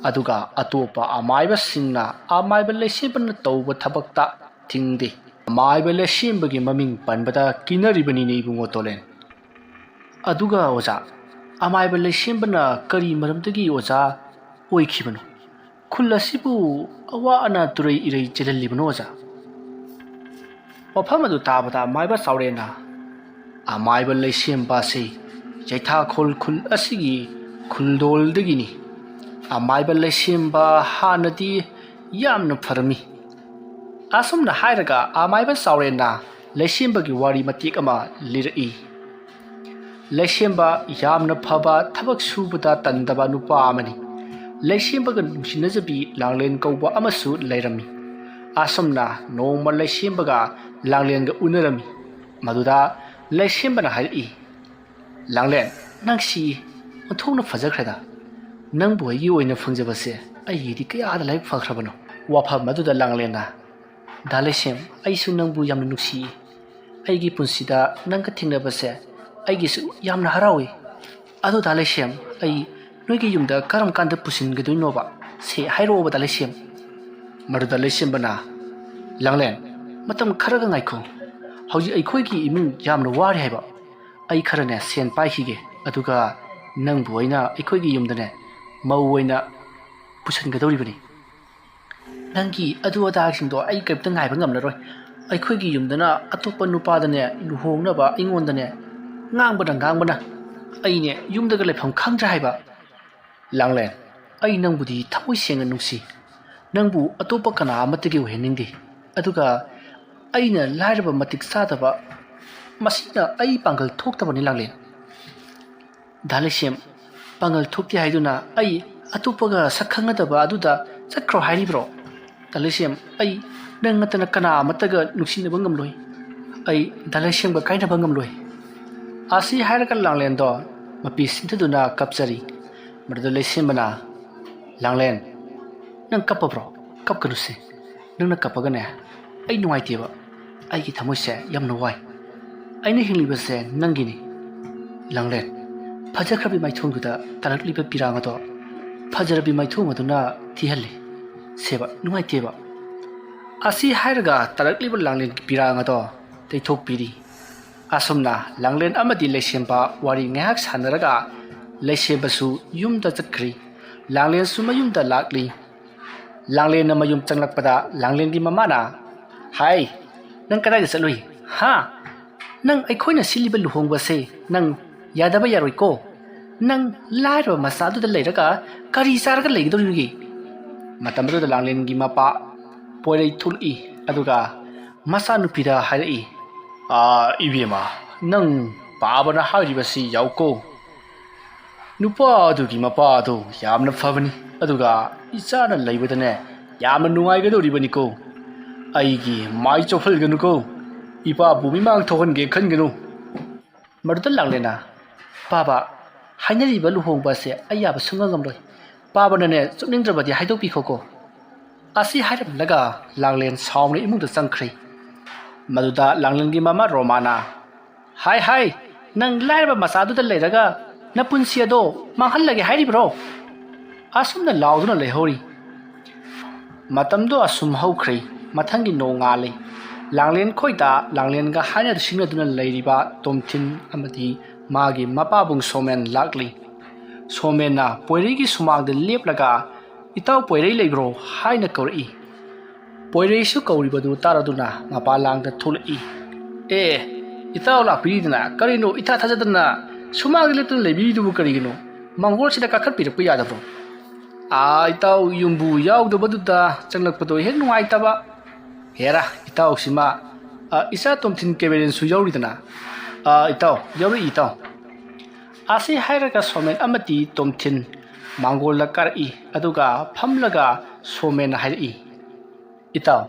ꯑꯗꯨꯒ ꯑꯇꯣꯞꯄ ꯑꯃꯥꯏꯕꯁꯤꯡꯅ ꯑꯃꯥꯏꯕ ꯂꯩꯁꯦꯝꯕꯅ ꯇꯧꯕ ꯊꯕꯛꯇ ꯊꯤꯡꯗꯦ꯫ ꯑꯃꯥꯏꯕ ꯂꯩꯁꯦꯝꯕꯒꯤ ꯃꯃꯤꯡ ꯄꯟꯕꯗ ꯀꯤꯅꯔꯤꯕꯅꯤꯅꯦ ꯏꯕꯨꯡꯉꯣ ꯇꯣꯂꯦꯟ꯫ ꯑꯗꯨꯒ ꯑꯣꯖꯥ, ꯑꯃꯥꯏꯕ ꯂꯩꯁꯦꯝꯕꯅ ꯀꯔꯤ ꯃꯔꯝꯗꯒꯤ ꯑꯣꯖꯥ ꯑꯣꯏꯈꯤꯕꯅꯣ? ꯈꯨꯜ ꯑꯁꯤꯕꯨ ꯑꯋꯥ ꯑꯅꯥ ꯇꯨꯔꯩ ꯏꯔꯩ ꯆꯦꯜꯍꯜꯂꯤꯕꯅꯣ ꯑꯣꯖꯥ?" ꯋꯥꯐꯝ ꯑꯗꯨ ꯇꯥꯕꯗ ꯑꯃꯥꯏꯕ ꯆꯥꯎꯔꯦꯟꯅ, "ꯑꯃꯥꯏꯕ ꯂꯩꯁꯦꯝꯕ ꯑꯁꯤ ꯆꯩꯊꯥꯈꯣꯜ ꯈꯨꯜ ꯑꯁꯤꯒꯤ ꯈꯨꯜꯗꯣꯜꯗꯒꯤꯅꯤ꯫ ꯑꯃꯥꯏꯕ ꯂꯩꯁꯦꯝꯕ ꯍꯥꯟꯅꯗꯤ ꯌꯥꯝꯅ ꯐꯔꯝꯃꯤ"꯫ ꯑꯁꯨꯝꯅ ꯍꯥꯏꯔꯒ ꯑꯃꯥꯏꯕ ꯆꯥꯎꯔꯦꯟꯅ ꯂꯩꯁꯦꯝꯕꯒꯤ ꯋꯥꯔꯤ ꯃꯇꯦꯛ ꯑꯃ ꯂꯤꯔꯛꯏ꯫ ꯂꯩꯁꯦꯝꯕ ꯌꯥꯝꯅ ꯐꯕ, ꯊꯕꯛ ꯁꯨꯕꯗ ꯇꯟꯗꯕ ꯅꯨꯄꯥ ꯑꯃꯅꯤ꯫ ꯂꯩꯁꯦꯝꯕꯒ ꯅꯨꯡꯁꯤꯅꯖꯕꯤ ꯂꯥꯡꯂꯦꯟ ꯀꯧꯕ ꯑꯃꯁꯨ ꯂꯩꯔꯝꯃꯤ꯫ ꯑꯁꯨꯝꯅ ꯅꯣꯡꯃ ꯂꯩꯁꯦꯝꯕꯒ ꯂꯥꯡꯂꯦꯟꯒ ꯎꯅꯔꯝꯃꯤ꯫ ꯃꯗꯨꯗ ꯂꯩꯁꯦꯝꯕꯅ ꯍꯥꯏꯔꯛꯏ, "ꯂꯥꯡꯂꯦꯟ, ꯅꯪꯁꯤ ꯑꯣꯟꯊꯣꯛꯅ ꯐꯖꯈ꯭ꯔꯦꯗ꯫ ꯅꯪꯕꯨ ꯑꯩꯒꯤ ꯑꯣꯏꯅ ꯐꯪꯖꯕꯁꯦ ꯑꯩꯒꯤꯗꯤ ꯀꯌꯥꯗ ꯂꯥꯏꯕꯛ ꯐꯈ꯭ꯔꯕꯅꯣ?" ꯋꯥꯐꯝ ꯑꯗꯨꯗ ꯂꯥꯡꯂꯦꯟꯅ, "ꯗꯥ ꯂꯩꯁꯦꯝ, ꯑꯩꯁꯨ ꯅꯪꯕꯨ ꯌꯥꯝꯅ ꯅꯨꯡꯁꯤꯌꯦ꯫ ꯑꯩꯒꯤ ꯄꯨꯟꯁꯤꯗ ꯅꯪꯒ ꯊꯦꯡꯅꯕꯁꯦ ꯑꯩꯒꯤꯁꯨ ꯌꯥꯝꯅ ꯍꯔꯥꯎꯏ꯫ ꯑꯗꯣ ꯗꯥ ꯂꯩꯁꯦꯝ, ꯑꯩ ꯅꯣꯏꯒꯤ ꯌꯨꯝꯗ ꯀꯔꯝ ꯀꯥꯟꯗ ꯄꯨꯁꯤꯟꯒꯗꯣꯏꯅꯣꯕ? ꯁꯦ ꯍꯥꯏꯔꯛꯑꯣꯕ ꯗꯥ ꯂꯩꯁꯦꯝ꯫" ꯃꯗꯨꯗ ꯂꯩꯁꯦꯝꯕꯅ, "ꯂꯥꯡꯂꯦꯟ, ꯃꯇꯝ ꯈꯔꯒ ꯉꯥꯏꯈꯣ꯫ ꯍꯧꯖꯤꯛ ꯑꯩꯈꯣꯏꯒꯤ ꯏꯃꯨꯡ ꯌꯥꯝꯅ ꯋꯥꯔꯤ ꯍꯥꯏꯕ꯫ ꯑꯩ ꯈꯔꯅꯦ ꯁꯦꯟ ꯄꯥꯏꯈꯤꯒꯦ, ꯑꯗꯨꯒ ꯅꯪꯕꯨ ꯑꯩꯅ ꯑꯩꯈꯣꯏꯒꯤ ꯌꯨꯝꯗꯅꯦ ꯃꯧ ꯑꯣꯏꯅ ꯄꯨꯁꯤꯟꯒꯗꯧꯔꯤꯕꯅꯤ꯫ ꯅꯪꯒꯤ ꯑꯗꯨ ꯑꯗꯥꯁꯤꯡꯗꯣ ꯑꯩ ꯀꯔꯤꯝꯇ ꯉꯥꯏꯕ ꯉꯝꯂꯔꯣꯏ꯫ ꯑꯩꯈꯣꯏꯒꯤ ꯌꯨꯝꯗꯅ ꯑꯇꯣꯞꯄ ꯅꯨꯄꯥꯗꯅꯦ ꯂꯨꯍꯣꯡꯅꯕ ꯑꯩꯉꯣꯟꯗꯅꯦ ꯉꯥꯡꯕꯅ ꯉꯥꯡꯕꯅ ꯑꯩꯅꯦ ꯌꯨꯝꯗꯒ ꯂꯩꯐꯝ ꯈꯪꯗ꯭ꯔꯦ ꯍꯥꯏꯕ꯫ ꯂꯥꯡꯂꯦꯟ, ꯑꯩ ꯅꯪꯕꯨꯗꯤ ꯊꯃꯣꯏ ꯁꯦꯡꯅ ꯅꯨꯡꯁꯤ꯫ ꯅꯪꯕꯨ ꯑꯇꯣꯞꯄ ꯀꯅꯥ ꯑꯃꯠꯇꯒꯤ ꯑꯣꯏꯍꯟꯅꯤꯡꯗꯦ꯫ ꯑꯗꯨꯒ ꯑꯩꯅ ꯂꯥꯏꯔꯕ ꯃꯇꯤꯛ ꯆꯥꯗꯕ, ꯃꯁꯤꯅ ꯑꯩ ꯄꯥꯡꯒꯜ ꯊꯣꯛꯇꯕꯅꯤ ꯂꯥꯡꯂꯦꯟ꯫" "ꯗꯥ ꯂꯩꯁꯦꯝ, ꯄꯥꯡꯒꯜ ꯊꯣꯛꯇꯦ ꯍꯥꯏꯗꯨꯅ ꯑꯩ ꯑꯇꯣꯞꯄꯒ ꯁꯛ ꯈꯪꯅꯗꯕ ꯑꯗꯨꯗ ꯆꯠꯈ꯭ꯔꯣ ꯍꯥꯏꯔꯤꯕ꯭ꯔꯣ? ꯗꯥ ꯂꯩꯁꯦꯝ, ꯑꯩ ꯅꯪ ꯅꯠꯇꯅ ꯀꯅꯥ ꯑꯃꯠꯇꯒ ꯅꯨꯡꯁꯤꯅꯕ ꯉꯝꯂꯣꯏ꯫ ꯑꯩ ꯗꯥ ꯂꯩꯁꯦꯝꯒ ꯀꯥꯏꯅꯕ ꯉꯝꯂꯣꯏ꯫" ꯑꯁꯤ ꯍꯥꯏꯔꯒ ꯂꯥꯡꯂꯦꯟꯗꯣ ꯃꯄꯤ ꯁꯤꯟꯊꯗꯨꯅ ꯀꯞꯆꯔꯤ꯫ ꯃꯗꯨꯗ ꯂꯩꯁꯦꯝꯕꯅ, "ꯂꯥꯡꯂꯦꯟ, ꯅꯪ ꯀꯞꯄꯕ꯭ꯔꯣ? ꯀꯞꯀꯅꯨꯁꯦ꯫ ꯅꯪꯅ ꯀꯞꯄꯒꯅꯦ ꯑꯩ ꯅꯨꯡꯉꯥꯏꯇꯦꯕ꯫ ꯑꯩꯒꯤ ꯊꯃꯣꯏꯁꯦ ꯌꯥꯝꯅ ꯋꯥꯏ꯫ ꯑꯩꯅ ꯍꯤꯡꯂꯤꯕꯁꯦ ꯅꯪꯒꯤꯅꯤ꯫ ꯂꯥꯡꯂꯦꯟ, ꯐꯖꯈ꯭ꯔꯕꯤ ꯃꯥꯏꯊꯣꯡꯗꯨꯗ ꯇꯥꯔꯛꯂꯤꯕ ꯄꯤꯔꯥꯡ ꯑꯗꯣ ꯐꯖꯔꯕꯤ ꯃꯥꯏꯊꯣꯡ ꯑꯗꯨꯅ ꯊꯤꯍꯜꯂꯤ꯫ ꯁꯦꯕ, ꯅꯨꯡꯉꯥꯏꯇꯦꯕ꯫" ꯑꯁꯤ ꯍꯥꯏꯔꯒ ꯇꯥꯔꯛꯂꯤꯕ ꯂꯥꯡꯂꯦꯟꯒꯤ ꯄꯤꯔꯥꯡ ꯑꯗꯣ ꯇꯩꯊꯣꯛꯄꯤꯔꯤ꯫ ꯑꯁꯨꯝꯅ ꯂꯥꯡꯂꯦꯟ ꯑꯃꯗꯤ ꯂꯩꯁꯦꯝꯕ ꯋꯥꯔꯤ ꯉꯥꯏꯍꯥꯛ ꯁꯥꯟꯅꯔꯒ ꯂꯩꯁꯦꯝꯕꯁꯨ ꯌꯨꯝꯗ ꯆꯠꯈ꯭ꯔꯤ꯫ ꯂꯥꯡꯂꯦꯟꯁꯨ ꯃꯌꯨꯝꯗ ꯂꯥꯛꯂꯤ꯫ ꯂꯥꯡꯂꯦꯟꯅ ꯃꯌꯨꯝ ꯆꯪꯂꯛꯄꯗ ꯂꯥꯡꯂꯦꯟꯒꯤ ꯃꯃꯥꯅ, "ꯍꯥꯏ, ꯅꯪ ꯀꯗꯥꯏꯗ ꯆꯠꯂꯨꯏ? ꯍꯥ? ꯅꯪ ꯑꯩꯈꯣꯏꯅ ꯁꯤꯜꯂꯤꯕ ꯂꯨꯍꯣꯡꯕꯁꯦ ꯅꯪ ꯌꯥꯗꯕ ꯌꯥꯔꯣꯏꯀꯣ꯫ ꯅꯪ ꯂꯥꯏꯔꯕ ꯃꯆꯥꯗꯨꯗ ꯂꯩꯔꯒ ꯀꯔꯤ ꯆꯥꯔꯒ ꯂꯩꯒꯗꯧꯔꯤꯕꯒꯦ?" ꯃꯇꯝ ꯑꯗꯨꯗ ꯂꯥꯡꯂꯦꯟꯒꯤ ꯃꯄꯥ ꯄꯣꯏꯔꯩ ꯊꯣꯛꯂꯛꯏ꯫ ꯑꯗꯨꯒ ꯃꯆꯥꯅꯨꯄꯤꯗ ꯍꯥꯏꯔꯛꯏ, "ꯑꯥ, ꯏꯕꯦꯝꯃ, ꯅꯪ ꯄꯥꯕꯅ ꯍꯥꯏꯔꯤꯕꯁꯤ ꯌꯥꯎꯀꯣ꯫ ꯅꯨꯄꯥ ꯑꯗꯨꯒꯤ ꯃꯄꯥ ꯑꯗꯨ ꯌꯥꯝꯅ ꯐꯕꯅꯤ, ꯑꯗꯨꯒ ꯏꯆꯥꯅ ꯂꯩꯕꯗꯅꯦ ꯌꯥꯝꯅ ꯅꯨꯡꯉꯥꯏꯒꯗꯧꯔꯤꯕꯅꯤꯀꯣ꯫ ꯑꯩꯒꯤ ꯃꯥꯏ ꯆꯣꯞꯍꯜꯒꯅꯨꯀꯣ, ꯏꯄꯥꯕꯨ ꯃꯤꯃꯥꯡ ꯊꯣꯛꯍꯟꯒꯦ ꯈꯟꯒꯅꯨ꯫ ꯃꯗꯨꯗ ꯂꯥꯡꯂꯦꯟꯅ, "ꯄꯥꯕ, ꯍꯥꯏꯅꯔꯤꯕ ꯂꯨꯍꯣꯡꯕ ꯑꯁꯦ ꯑꯩ ꯌꯥꯕ ꯁꯨꯡꯉꯝ ꯉꯝꯂꯣꯏ꯫ ꯄꯥꯕꯅꯅꯦ ꯆꯨꯞꯅꯤꯡꯗ꯭ꯔꯕꯗꯤ ꯍꯥꯏꯗꯣꯛꯄꯤꯈꯣꯀꯣ꯫" ꯑꯁꯤ ꯍꯥꯏꯔꯝꯂꯒ ꯂꯥꯡꯂꯦꯟ ꯁꯥꯎꯅ ꯏꯃꯨꯡꯗ ꯆꯪꯈ꯭ꯔꯦ꯫ ꯃꯗꯨꯗ ꯂꯥꯡꯂꯦꯟꯒꯤ ꯃꯃꯥ ꯔꯣꯃꯥꯅ, "ꯍꯥꯏ ꯍꯥꯏ, ꯅꯪ ꯂꯥꯏꯔꯕ ꯃꯆꯥꯗꯨꯗ ꯂꯩꯔꯒ ꯅꯄꯨꯟꯁꯤ ꯑꯗꯣ ꯃꯥꯡꯍꯜꯂꯒꯦ ꯍꯥꯏꯔꯤꯕ꯭ꯔꯣ?" ꯑꯁꯨꯝꯅ ꯂꯥꯎꯗꯨꯅ ꯂꯩꯍꯧꯔꯤ꯫ ꯃꯇꯝꯗꯣ ꯑꯁꯨꯝ ꯍꯧꯈ꯭ꯔꯦ꯫ ꯃꯊꯪꯒꯤ ꯅꯣꯡꯉꯥꯜꯂꯦ꯫ ꯂꯥꯡꯂꯦꯟ ꯈꯣꯏꯗ ꯂꯥꯡꯂꯦꯟꯒ ꯍꯥꯏꯅ ꯁꯤꯡꯅꯗꯨꯅ ꯂꯩꯔꯤꯕ ꯇꯣꯝꯊꯤꯟ ꯑꯃꯗꯤ ꯃꯥꯒꯤ ꯃꯄꯥꯕꯨꯡ ꯁꯣꯃꯦꯟ ꯂꯥꯛꯂꯤ꯫ ꯁꯣꯃꯦꯟꯅ ꯄꯣꯏꯔꯩꯒꯤ ꯁꯨꯃꯥꯡꯗ ꯂꯦꯞꯂꯒ, "ꯏꯇꯥꯎ ꯄꯣꯏꯔꯩ ꯂꯩꯕ꯭ꯔꯣ?" ꯍꯥꯏꯅ ꯀꯧꯔꯛꯏ꯫ ꯄꯣꯏꯔꯩꯁꯨ ꯀꯧꯔꯤꯕꯗꯨ ꯇꯥꯔꯗꯨꯅ ꯃꯄꯥ ꯂꯥꯡꯗ ꯊꯣꯛꯂꯛꯏ꯫ "ꯑꯦ, ꯏꯇꯥꯎ ꯂꯥꯛꯄꯤꯔꯤꯗꯅ, ꯀꯔꯤꯅꯣ ꯏꯊꯥ ꯊꯥꯖꯗꯅ ꯁꯨꯃꯥꯡꯗ ꯂꯦꯞꯇꯨꯅ ꯂꯩꯕꯤꯔꯤꯗꯨꯕꯨ ꯀꯔꯤꯒꯤꯅꯣ? ꯃꯥꯡꯒꯣꯜꯁꯤꯗ ꯀꯥꯈꯠꯄꯤꯔꯛꯄ ꯌꯥꯗꯕ꯭ꯔꯣ?" "ꯑꯥ, ꯏꯇꯥꯎ, ꯌꯨꯝꯕꯨ ꯌꯥꯎꯗꯕꯗꯨꯗ ꯆꯪꯂꯛꯄꯗꯣ ꯍꯦꯛ ꯅꯨꯡꯉꯥꯏꯇꯕ꯫" "ꯍꯦꯔꯥ, ꯏꯇꯥꯎꯁꯤꯃ, ꯑ, ꯏꯆꯥ ꯇꯣꯝꯊꯤꯟ ꯀꯦꯕꯦꯔꯦꯟꯁꯨ ꯌꯥꯎꯔꯤꯗꯅ꯫" "ꯑ, ꯏꯇꯥꯎ, ꯌꯥꯎꯔꯛꯏ, ꯏꯇꯥꯎ꯫" ꯑꯁꯤ ꯍꯥꯏꯔꯒ ꯁꯣꯃꯦꯟ ꯑꯃꯗꯤ ꯇꯣꯝꯊꯤꯟ ꯃꯥꯡꯒꯣꯜꯗ ꯀꯥꯔꯛꯏ, ꯑꯗꯨꯒ ꯐꯝꯂꯒ ꯁꯣꯃꯦꯟꯅ ꯍꯥꯏꯔꯛꯏ, "ꯏꯇꯥꯎ,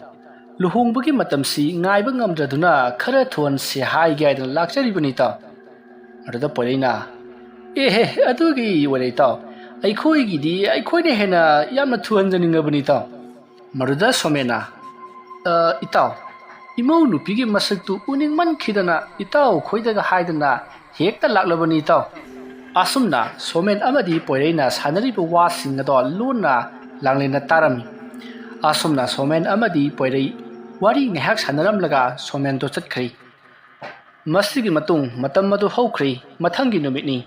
ꯂꯨꯍꯣꯡꯕꯒꯤ ꯃꯇꯝꯁꯤ ꯉꯥꯏꯕ ꯉꯝꯗ꯭ꯔꯗꯨꯅ ꯈꯔ ꯊꯨꯍꯟꯁꯦ ꯍꯥꯏꯒꯦ ꯍꯥꯏꯗꯅ ꯂꯥꯛꯆꯔꯤꯕꯅꯤ, ꯏꯇꯥꯎ꯫" ꯑꯗꯨꯗ ꯄꯣꯏꯔꯩꯅ, "ꯑꯦꯍꯦ, ꯑꯗꯨꯒꯤ ꯑꯣꯏꯔꯦ, ꯏꯇꯥꯎ꯫ ꯑꯩꯈꯣꯏꯒꯤꯗꯤ ꯑꯩꯈꯣꯏꯅ ꯍꯦꯟꯅ ꯌꯥꯝꯅ ꯊꯨꯍꯟꯖꯅꯤꯡꯉꯕꯅꯤ, ꯏꯇꯥꯎ꯫" ꯃꯗꯨꯗ ꯁꯣꯃꯦꯟꯅ, "ꯑ, ꯏꯇꯥꯎ, ꯏꯃꯧ ꯅꯨꯄꯤꯒꯤ ꯃꯁꯛꯇꯨ ꯎꯅꯤꯡꯃꯟꯈꯤꯗꯅ ꯏꯇꯥꯎ ꯈꯣꯏꯗꯒ ꯍꯥꯏꯗꯅ ꯍꯦꯛꯇ ꯂꯥꯛꯂꯕꯅꯤ, ꯏꯇꯥꯎ꯫" ꯑꯁꯨꯝꯅ ꯁꯣꯃꯦꯟ ꯑꯃꯗꯤ ꯄꯣꯏꯔꯩꯅ ꯁꯥꯟꯅꯔꯤꯕ ꯋꯥꯁꯤꯡ ꯑꯗꯣ ꯂꯣꯟꯅ ꯂꯥꯡꯂꯦꯟꯅ ꯇꯥꯔꯝꯃꯤ꯫ ꯑꯁꯨꯝꯅ ꯁꯣꯃꯦꯟ ꯑꯃꯗꯤ ꯄꯣꯏꯔꯩ ꯋꯥꯔꯤ ꯉꯥꯏꯍꯥꯛ ꯁꯥꯟꯅꯔꯝꯂꯒ ꯁꯣꯃꯦꯟꯗꯣ ꯆꯠꯈ꯭ꯔꯦ꯫ ꯃꯁꯤꯒꯤ ꯃꯇꯨꯡ ꯃꯇꯝ ꯑꯗꯨ ꯍꯧꯈ꯭ꯔꯦ꯫ ꯃꯊꯪꯒꯤ ꯅꯨꯃꯤꯠꯅꯤ꯫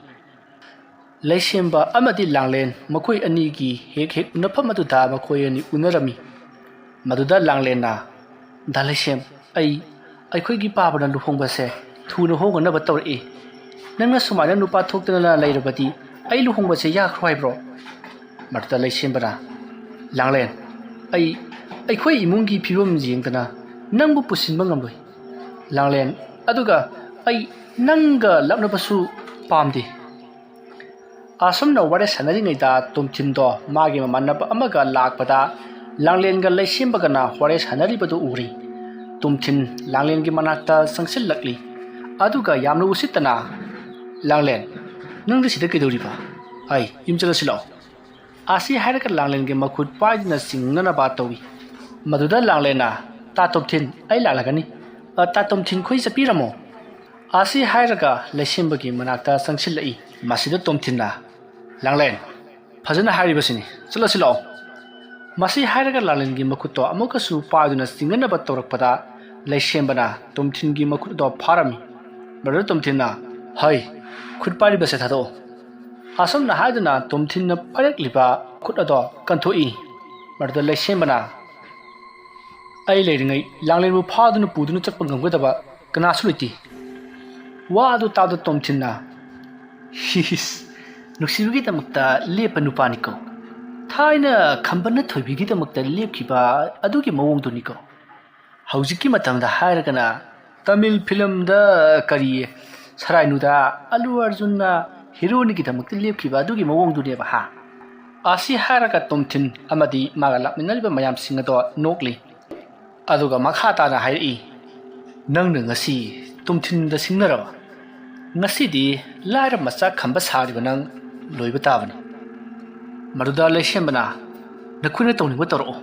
ꯂꯩꯁꯦꯝꯕ ꯑꯃꯗꯤ ꯂꯥꯡꯂꯦꯟ ꯃꯈꯣꯏ ꯑꯅꯤꯒꯤ ꯍꯦꯛ ꯍꯦꯛ ꯎꯅꯐꯝ ꯑꯗꯨꯗ ꯃꯈꯣꯏ ꯑꯅꯤ ꯎꯅꯔꯝꯃꯤ꯫ ꯃꯗꯨꯗ ꯂꯥꯡꯂꯦꯟꯅ, "ꯗꯥ ꯂꯩꯁꯦꯝ, ꯑꯩ, ꯑꯩꯈꯣꯏꯒꯤ ꯄꯥꯕꯅ ꯂꯨꯍꯣꯡꯕꯁꯦ ꯊꯨꯅ ꯍꯣꯡꯅꯅꯕ ꯇꯧꯔꯛꯏ꯫ ꯅꯪꯅ ꯁꯨꯃꯥꯏꯅ ꯅꯨꯄꯥ ꯊꯣꯛꯇꯅ ꯂꯩꯔꯕꯗꯤ ꯑꯩ ꯂꯨꯍꯣꯡꯕꯁꯦ ꯌꯥꯈ꯭ꯔꯣ ꯍꯥꯏꯕ꯭ꯔꯣ?" ꯃꯗꯨꯗ ꯂꯩꯁꯦꯝꯕꯅ, "ꯂꯥꯡꯂꯦꯟ, ꯑꯩ, ꯑꯩꯈꯣꯏ ꯏꯃꯨꯡꯒꯤ ꯐꯤꯕꯝ ꯌꯦꯡꯗꯅ ꯅꯪꯕꯨ ꯄꯨꯁꯤꯟꯕ ꯉꯝꯂꯣꯏ, ꯂꯥꯡꯂꯦꯟ꯫ ꯑꯗꯨꯒ ꯑꯩ ꯅꯪꯒ ꯂꯥꯛꯅꯕꯁꯨ ꯄꯥꯝꯗꯦ꯫" ꯑꯁꯨꯝꯅ ꯋꯥꯔꯤ ꯁꯥꯟꯅꯔꯤꯉꯩꯗ ꯇꯣꯝꯊꯤꯟꯗꯣ ꯃꯥꯒꯤ ꯃꯃꯥꯟꯅꯕ ꯑꯃꯒ ꯂꯥꯛꯄꯗ ꯂꯥꯡꯂꯦꯟꯒ ꯂꯩꯁꯦꯝꯕꯒꯅ ꯋꯥꯔꯤ ꯁꯥꯟꯅꯔꯤꯕꯗꯨ ꯎꯔꯤ꯫ ꯇꯣꯝꯊꯤꯟ ꯂꯥꯡꯂꯦꯟꯒꯤ ꯃꯅꯥꯛꯇ ꯆꯪꯁꯤꯜꯂꯛꯂꯤ꯫ ꯑꯗꯨꯒ ꯌꯥꯝꯅ ꯎꯁꯤꯠꯇꯅ, "ꯂꯥꯡꯂꯦꯟ, ꯅꯪꯗꯤ ꯁꯤꯗ ꯀꯩꯗꯧꯔꯤꯕ? ꯑꯩ ꯌꯨꯝ ꯆꯠꯂꯁꯤ ꯂꯥꯛꯑꯣ꯫" ꯑꯁꯤ ꯍꯥꯏꯔꯒ ꯂꯥꯡꯂꯦꯟꯒꯤ ꯃꯈꯨꯠ ꯄꯥꯏꯗꯨꯅ ꯆꯤꯡꯅꯅꯕ ꯇꯧꯏ꯫ ꯃꯗꯨꯗ ꯂꯥꯡꯂꯦꯟꯅ, "ꯇꯥ ꯇꯣꯝꯊꯤꯟ, ꯑꯩ ꯂꯥꯛꯂꯒꯅꯤ꯫ ꯑ, ꯇꯥ ꯇꯣꯝꯊꯤꯟ, ꯈꯣꯏ ꯆꯠꯄꯤꯔꯝꯃꯣ꯫" ꯑꯁꯤ ꯍꯥꯏꯔꯒ ꯂꯩꯁꯦꯝꯕꯒꯤ ꯃꯅꯥꯛꯇ ꯆꯪꯁꯤꯜꯂꯛꯏ꯫ ꯃꯁꯤꯗ ꯇꯣꯝꯊꯤꯟꯅ, "ꯂꯥꯡꯂꯦꯟ, ꯐꯖꯅ ꯍꯥꯏꯔꯤꯕꯁꯤꯅꯤ, ꯆꯠꯂꯁꯤ ꯂꯥꯛꯑꯣ꯫" ꯃꯁꯤ ꯍꯥꯏꯔꯒ ꯂꯥꯡꯂꯦꯟꯒꯤ ꯃꯈꯨꯠꯇꯣ ꯑꯃꯨꯛꯀꯁꯨ ꯄꯥꯏꯗꯨꯅ ꯆꯤꯡꯅꯅꯕ ꯇꯧꯔꯛꯄꯗ ꯂꯩꯁꯦꯝꯕꯅ ꯇꯣꯝꯊꯤꯟꯒꯤ ꯃꯈꯨꯠ ꯑꯗꯣ ꯐꯥꯔꯝꯃꯤ꯫ ꯃꯗꯨꯗ ꯇꯣꯝꯊꯤꯟꯅ, "ꯍꯩ, ꯈꯨꯠ ꯄꯥꯏꯔꯤꯕꯁꯦ ꯊꯥꯗꯣꯛꯑꯣ꯫" ꯑꯁꯨꯝꯅ ꯍꯥꯏꯗꯨꯅ ꯇꯣꯝꯊꯤꯟꯅ ꯄꯥꯏꯔꯛꯂꯤꯕ ꯈꯨꯠ ꯑꯗꯣ ꯀꯟꯊꯣꯛꯏ꯫ ꯃꯗꯨꯗ ꯂꯩꯁꯦꯝꯕꯅ, "ꯑꯩ ꯂꯩꯔꯤꯉꯩ ꯂꯥꯡꯂꯦꯟꯕꯨ ꯐꯥꯗꯨꯅ ꯄꯨꯗꯨꯅ ꯆꯠꯄ ꯉꯝꯒꯗꯕ ꯀꯅꯥꯁꯨ ꯂꯩꯇꯦ꯫" ꯋꯥ ꯑꯗꯨ ꯇꯥꯕꯗ ꯇꯣꯝꯊꯤꯟꯅ, "ꯍꯤꯁ, ꯅꯨꯡꯁꯤꯕꯒꯤꯗꯃꯛꯇ ꯂꯦꯞꯄ ꯅꯨꯄꯥꯅꯤꯀꯣ꯫ ꯊꯥꯏꯅ ꯈꯝꯕꯅ ꯊꯣꯏꯕꯤꯒꯤꯗꯃꯛꯇ ꯂꯦꯞꯈꯤꯕ ꯑꯗꯨꯒꯤ ꯃꯑꯣꯡꯗꯨꯅꯤꯀꯣ꯫ ꯍꯧꯖꯤꯛꯀꯤ ꯃꯇꯝꯗ ꯍꯥꯏꯔꯒꯅ ꯇꯥꯃꯤꯜ ꯐꯤꯂꯝꯗ ꯀꯔꯤ ꯁꯔꯥꯏꯅꯨꯗ ꯑꯜꯂꯨ ꯑꯔꯖꯨꯟꯅ ꯍꯤꯔꯣꯅꯤꯒꯤꯗꯃꯛꯇ ꯂꯦꯞꯈꯤꯕ ꯑꯗꯨꯒꯤ ꯃꯑꯣꯡꯗꯨꯅꯦꯕ, ꯍꯥ?" ꯑꯁꯤ ꯍꯥꯏꯔꯒ ꯇꯣꯝꯊꯤꯟ ꯑꯃꯗꯤ ꯃꯥꯒ ꯂꯥꯛꯃꯤꯟꯅꯔꯤꯕ ꯃꯌꯥꯝꯁꯤꯡ ꯑꯗꯣ ꯅꯣꯛꯂꯤ꯫ ꯑꯗꯨꯒ ꯃꯈꯥ ꯇꯥꯅ ꯍꯥꯏꯔꯛꯏ, "ꯅꯪꯅ ꯉꯁꯤ ꯇꯣꯝꯊꯤꯟꯗ ꯁꯤꯡꯅꯔꯕ? ꯉꯁꯤꯗꯤ ꯂꯥꯏꯔ ꯃꯆꯥ ꯈꯝꯕ ꯁꯥꯔꯤꯕ ꯅꯪ ꯂꯣꯏꯕ ꯇꯥꯕꯅꯤ꯫" ꯃꯗꯨꯗ ꯂꯩꯁꯦꯝꯕꯅ, "ꯅꯈꯣꯏꯅ ꯇꯧꯅꯤꯡꯕ ꯇꯧꯔꯛꯑꯣ꯫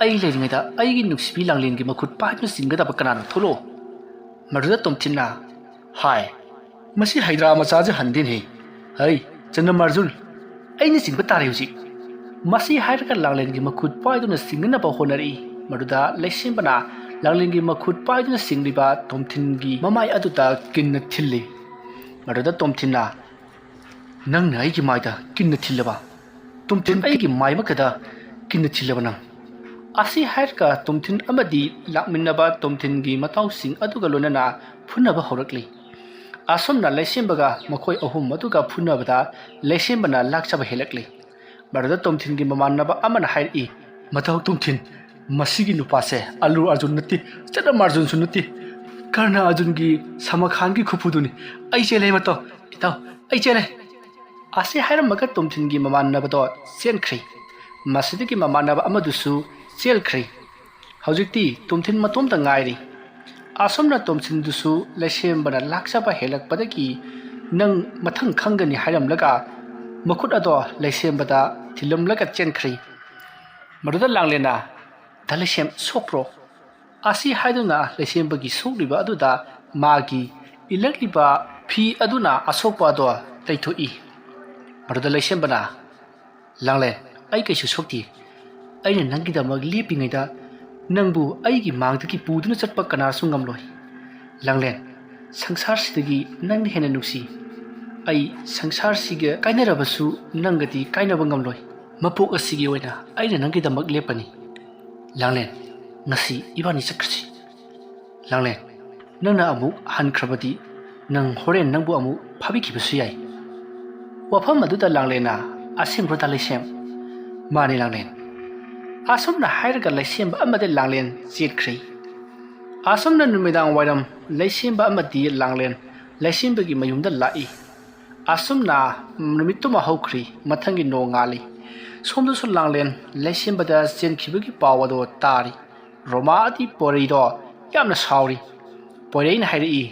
ꯑꯩ ꯂꯩꯔꯤꯉꯩꯗ ꯑꯩꯒꯤ ꯅꯨꯡꯁꯤꯕꯤ ꯂꯥꯡꯂꯦꯟꯒꯤ ꯃꯈꯨꯠ ꯄꯥꯏꯗꯨꯅ ꯆꯤꯡꯒꯗꯕ ꯀꯅꯥꯅꯣ? ꯊꯣꯛꯂꯛꯑꯣ꯫" ꯃꯗꯨꯗ ꯇꯣꯝꯊꯤꯟꯅ, "ꯍꯥꯏ, ꯃꯁꯤ ꯍꯩꯗ꯭ꯔꯥ ꯃꯆꯥꯁꯦ ꯍꯟꯗꯦꯅꯦ꯫ ꯍꯩ, ꯆꯅꯝ ꯑꯥꯔꯖꯨꯟ, ꯑꯩꯅ ꯆꯤꯡꯕ ꯇꯥꯔꯦ ꯍꯧꯖꯤꯛ꯫" ꯃꯁꯤ ꯍꯥꯏꯔꯒ ꯂꯥꯡꯂꯦꯟꯒꯤ ꯃꯈꯨꯠ ꯄꯥꯏꯗꯨꯅ ꯆꯤꯡꯅꯅꯕ ꯍꯣꯠꯅꯔꯛꯏ꯫ ꯃꯗꯨꯗ ꯂꯩꯁꯦꯝꯕꯅ ꯂꯥꯡꯂꯦꯟꯒꯤ ꯃꯈꯨꯠ ꯄꯥꯏꯗꯨꯅ ꯆꯤꯡꯂꯤꯕ ꯇꯣꯝꯊꯤꯟꯒꯤ ꯃꯃꯥꯏ ꯑꯗꯨꯗ ꯀꯤꯟꯅ ꯊꯤꯜꯂꯤ꯫ ꯃꯗꯨꯗ ꯇꯣꯝꯊꯤꯟꯅ, "ꯅꯪꯅ ꯑꯩꯒꯤ ꯃꯥꯏꯗ ꯀꯤꯟꯅ ꯊꯤꯜꯂꯕ? ꯇꯣꯝꯊꯤꯟ, ꯑꯩꯒꯤ ꯃꯥꯏꯃꯛꯇꯗ ꯀꯤꯟꯅ ꯊꯤꯜꯂꯕ ꯅꯪ?" ꯑꯁꯤ ꯍꯥꯏꯔꯒ ꯇꯣꯝꯊꯤꯟ ꯑꯃꯗꯤ ꯂꯥꯛꯃꯤꯟꯅꯕ ꯇꯣꯝꯊꯤꯟꯒꯤ ꯃꯇꯥꯎꯁꯤꯡ ꯑꯗꯨꯒ ꯂꯣꯏꯅꯅ ꯐꯨꯅꯕ ꯍꯧꯔꯛꯂꯤ꯫ ꯑꯁꯨꯝꯅ ꯂꯩꯁꯦꯝꯕꯒ ꯃꯈꯣꯏ ꯑꯍꯨꯝ ꯑꯗꯨꯒ ꯐꯨꯅꯕꯗ ꯂꯩꯁꯦꯝꯕꯅ ꯂꯥꯛꯆꯕ ꯍꯦꯜꯂꯛꯂꯤ꯫ ꯃꯗꯨꯗ ꯇꯣꯝꯊꯤꯟꯒꯤ ꯃꯃꯥꯟꯅꯕ ꯑꯃꯅ ꯍꯥꯏꯔꯛꯏ, "ꯃꯇꯥꯎ ꯇꯣꯝꯊꯤꯟ, ꯃꯁꯤꯒꯤ ꯅꯨꯄꯥꯁꯦ ꯑꯜꯂꯨ ꯑꯥꯔꯖꯨꯟ ꯅꯠꯇꯦ, ꯆꯅꯝ ꯑꯥꯔꯖꯨꯟꯁꯨ ꯅꯠꯇꯦ, ꯀꯔꯅ ꯑꯥꯔꯖꯨꯟꯒꯤ ꯁꯃꯥ ꯈꯥꯟꯒꯤ ꯈꯨꯐꯨꯗꯨꯅꯤ꯫ ꯑꯩ ꯆꯦꯜꯂꯦ ꯃꯇꯥꯎ, ꯏꯇꯥꯎ, ꯑꯩ ꯆꯦꯜꯂꯦ꯫" ꯑꯁꯤ ꯍꯥꯏꯔꯝꯃꯒ ꯇꯣꯝꯊꯤꯟꯒꯤ ꯃꯃꯥꯟꯅꯕꯗꯣ ꯆꯦꯟꯈ꯭ꯔꯦ꯫ ꯃꯁꯤꯗꯒꯤ ꯃꯃꯥꯟꯅꯕ ꯑꯃꯗꯨꯁꯨ ꯆꯦꯟꯈ꯭ꯔꯦ꯫ ꯍꯧꯖꯤꯛꯇꯤ ꯇꯣꯝꯊꯤꯟ ꯃꯇꯣꯝꯇ ꯉꯥꯏꯔꯤ꯫ ꯑꯁꯨꯝꯅ ꯇꯣꯝꯊꯤꯟꯗꯨꯁꯨ ꯂꯩꯁꯦꯝꯕꯅ ꯂꯥꯛꯆꯕ ꯍꯦꯜꯂꯛꯄꯗꯒꯤ, "ꯅꯪ ꯃꯊꯪ ꯈꯪꯒꯅꯤ" ꯍꯥꯏꯔꯝꯂꯒ ꯃꯈꯨꯠ ꯑꯗꯣ ꯂꯩꯁꯦꯝꯕꯗ ꯊꯤꯜꯂꯝꯂꯒ ꯆꯦꯟꯈ꯭ꯔꯦ꯫ ꯃꯗꯨꯗ ꯂꯥꯡꯂꯦꯟꯅ, "ꯗꯥ ꯂꯩꯁꯦꯝ, ꯁꯣꯛꯄ꯭ꯔꯣ?" ꯑꯁꯤ ꯍꯥꯏꯗꯨꯅ ꯂꯩꯁꯦꯝꯕꯒꯤ ꯁꯣꯛꯂꯤꯕ ꯑꯗꯨꯗ ꯃꯥꯒꯤ ꯏꯜꯂꯛꯂꯤꯕ ꯐꯤ ꯑꯗꯨꯅ ꯑꯁꯣꯛꯄ ꯑꯗꯣ ꯇꯩꯊꯣꯛꯏ꯫ ꯃꯗꯨꯗ ꯂꯩꯁꯦꯝꯕꯅ, "ꯂꯥꯡꯂꯦꯟ, ꯑꯩ ꯀꯩꯁꯨ ꯁꯣꯛꯇꯦ꯫ ꯑꯩꯅ ꯅꯪꯒꯤꯗꯃꯛ ꯂꯦꯞꯄꯤꯉꯩꯗ ꯅꯪꯕꯨ ꯑꯩꯒꯤ ꯃꯥꯡꯗꯒꯤ ꯄꯨꯗꯨꯅ ꯆꯠꯄ ꯀꯅꯥꯁꯨ ꯉꯝꯂꯣꯏ꯫ ꯂꯥꯡꯂꯦꯟ, ꯁꯪꯁꯥꯔꯁꯤꯗꯒꯤ ꯅꯪꯅ ꯍꯦꯟꯅ ꯅꯨꯡꯁꯤ꯫ ꯑꯩ ꯁꯪꯁꯥꯔꯁꯤꯒ ꯀꯥꯏꯅꯔꯕꯁꯨ ꯅꯪꯒꯗꯤ ꯀꯥꯏꯅꯕ ꯉꯝꯂꯣꯏ꯫ ꯃꯄꯣꯛ ꯑꯁꯤꯒꯤ ꯑꯣꯏꯅ ꯑꯩꯅ ꯅꯪꯒꯤꯗꯃꯛ ꯂꯦꯞꯄꯅꯤ꯫ ꯂꯥꯡꯂꯦꯟ, ꯉꯁꯤ ꯏꯕꯥꯅꯤ ꯆꯠꯈ꯭ꯔꯁꯤ꯫ ꯂꯥꯡꯂꯦꯟ, ꯅꯪꯅ ꯑꯃꯨꯛ ꯍꯟꯈ꯭ꯔꯕꯗꯤ ꯅꯪ ꯍꯣꯔꯦꯟ ꯅꯪꯕꯨ ꯑꯃꯨꯛ ꯐꯥꯕꯤꯈꯤꯕꯁꯨ ꯌꯥꯏ꯫" ꯋꯥꯐꯝ ꯑꯗꯨꯗ ꯂꯥꯡꯂꯦꯟꯅ, "ꯑꯁꯦꯡꯕ꯭ꯔꯣ ꯗꯥ ꯂꯩꯁꯦꯝ?" "ꯃꯥꯅꯤ ꯂꯥꯡꯂꯦꯟ꯫" ꯑꯁꯨꯝꯅ ꯍꯥꯏꯔꯒ ꯂꯩꯁꯦꯝꯕ ꯑꯃꯗꯤ ꯂꯥꯡꯂꯦꯟ ꯆꯦꯟꯈ꯭ꯔꯦ꯫ ꯑꯁꯨꯝꯅ ꯅꯨꯃꯤꯗꯥꯡ ꯋꯥꯏꯔꯝ ꯂꯩꯁꯦꯝꯕ ꯑꯃꯗꯤ ꯂꯥꯡꯂꯦꯟ ꯂꯩꯁꯦꯝꯕꯒꯤ ꯃꯌꯨꯝꯗ ꯂꯥꯛꯏ꯫ ꯑꯁꯨꯝꯅ ꯅꯨꯃꯤꯠꯇꯨꯃ ꯍꯧꯈ꯭ꯔꯤ꯫ ꯃꯊꯪꯒꯤ ꯅꯣꯡꯉꯥꯜꯂꯤ꯫ ꯁꯣꯝꯗꯁꯨ ꯂꯥꯡꯂꯦꯟ ꯂꯩꯁꯦꯝꯕꯗ ꯆꯦꯟꯈꯤꯕꯒꯤ ꯄꯥꯎ ꯑꯗꯣ ꯇꯥꯔꯤ꯫ ꯔꯣꯃꯥꯗꯤ ꯄꯣꯏꯔꯩꯗꯣ ꯌꯥꯝꯅ ꯁꯥꯎꯔꯤ꯫ ꯄꯣꯏꯔꯩꯅ ꯍꯥꯏꯔꯛꯏ,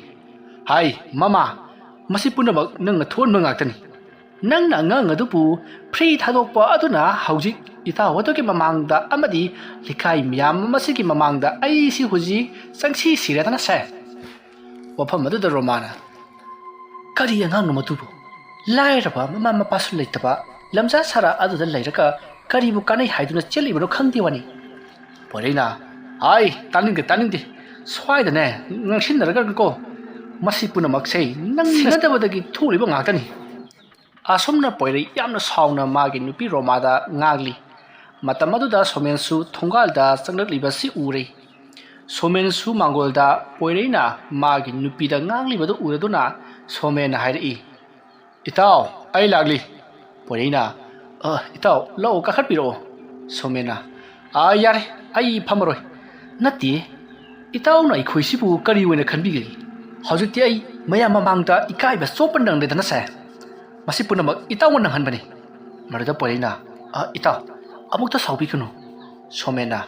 "ꯍꯥꯏ ꯃꯃꯥ, ꯃꯁꯤ ꯄꯨꯝꯅꯃꯛ ꯅꯪꯅ ꯊꯣꯛꯍꯟꯕ ꯉꯥꯛꯇꯅꯤ꯫ ꯅꯪꯅ ꯑꯉꯥꯡ ꯑꯗꯨꯕꯨ ꯐ꯭ꯔꯤ ꯊꯥꯗꯣꯛꯄ ꯑꯗꯨꯅ ꯍꯧꯖꯤꯛ ꯏꯇꯥꯎ ꯑꯗꯨꯒꯤ ꯃꯃꯥꯡꯗ ꯑꯃꯗꯤ ꯂꯩꯀꯥꯏ ꯃꯌꯥꯝ ꯑꯃꯁꯤꯒꯤ ꯃꯃꯥꯡꯗ ꯑꯩꯁꯤ ꯍꯧꯖꯤꯛ ꯆꯪꯁꯤ ꯁꯤꯔꯦꯗꯅ ꯁꯦ꯫" ꯋꯥꯐꯝ ꯑꯗꯨꯗ ꯔꯣꯃꯥꯅ, "ꯀꯔꯤ ꯑꯉꯥꯡꯅꯣ ꯃꯗꯨꯕꯨ? ꯂꯥꯏꯔꯕ, ꯃꯃꯥ ꯃꯄꯥꯁꯨ ꯂꯩꯇꯕ ꯂꯝꯖꯥ ꯁꯥꯔꯥ ꯑꯗꯨꯗ ꯂꯩꯔꯒ ꯀꯔꯤꯕꯨ ꯀꯥꯟꯅꯩ ꯍꯥꯏꯗꯨꯅ ꯆꯦꯜꯂꯤꯕꯅꯣ ꯈꯪꯗꯦ ꯋꯥꯅꯤ꯫" ꯄꯣꯏꯔꯩꯅ, "ꯑꯥꯏ, ꯇꯥꯅꯤꯡꯗꯦ, ꯇꯥꯅꯤꯡꯗꯦ꯫ ꯁ꯭ꯋꯥꯏꯗꯅꯦ ꯉꯥꯡꯁꯤꯟꯅꯔꯒꯅꯨꯀꯣ꯫ ꯃꯁꯤ ꯄꯨꯝꯅꯃꯛꯁꯦ ꯅꯪ ꯁꯤꯡꯅꯗꯕꯗꯒꯤ ꯊꯣꯛꯂꯤꯕ ꯉꯥꯛꯇꯅꯤ꯫" ꯑꯁꯨꯝꯅ ꯄꯣꯏꯔꯩ ꯌꯥꯝꯅ ꯁꯥꯎꯅ ꯃꯥꯒꯤ ꯅꯨꯄꯤ ꯔꯣꯃꯥꯗ ꯉꯥꯡꯂꯤ꯫ ꯃꯇꯝ ꯑꯗꯨꯗ ꯁꯣꯃꯦꯟꯁꯨ ꯊꯣꯡꯒꯥꯜꯗ ꯆꯪꯂꯛꯂꯤꯕꯁꯤ ꯎꯔꯦ꯫ ꯁꯣꯃꯦꯟꯁꯨ ꯃꯥꯡꯒꯣꯜꯗ ꯄꯣꯏꯔꯩꯅ ꯃꯥꯒꯤ ꯅꯨꯄꯤꯗ ꯉꯥꯡꯂꯤꯕꯗꯨ ꯎꯔꯗꯨꯅ ꯁꯣꯃꯦꯟꯅ ꯍꯥꯏꯔꯛꯏ, "ꯏꯇꯥꯎ, ꯑꯩ ꯂꯥꯛꯂꯤ꯫" ꯄꯣꯏꯔꯩꯅ, "ꯑ, ꯏꯇꯥꯎ, ꯂꯥꯛꯑꯣ, ꯀꯥꯈꯠꯄꯤꯔꯛꯑꯣ꯫" ꯁꯣꯃꯦꯟꯅ, "ꯑ, ꯌꯥꯔꯦ, ꯑꯩ ꯐꯝꯃꯔꯣꯏ꯫" "ꯅꯠꯇꯦ, ꯏꯇꯥꯎꯅ ꯑꯩꯈꯣꯏꯁꯤꯕꯨ ꯀꯔꯤ ꯑꯣꯏꯅ ꯈꯟꯕꯤꯒꯅꯤ? ꯍꯧꯖꯤꯛꯇꯤ ꯑꯩ ꯃꯌꯥꯝ ꯃꯃꯥꯡꯗ ꯏꯀꯥꯏꯕ ꯆꯣꯞꯄ ꯅꯪꯗꯦꯗꯅ ꯁꯦ꯫" "ꯃꯁꯤ ꯄꯨꯝꯅꯃꯛ ꯏꯇꯥꯎꯅ ꯅꯪꯍꯟꯕꯅꯤ꯫" ꯃꯗꯨꯗ ꯄꯣꯏꯔꯩꯅ, "ꯑ, ꯏꯇꯥꯎ, ꯑꯃꯨꯛꯇ ꯁꯥꯎꯕꯤꯒꯅꯨ꯫" ꯁꯣꯃꯦꯟꯅ,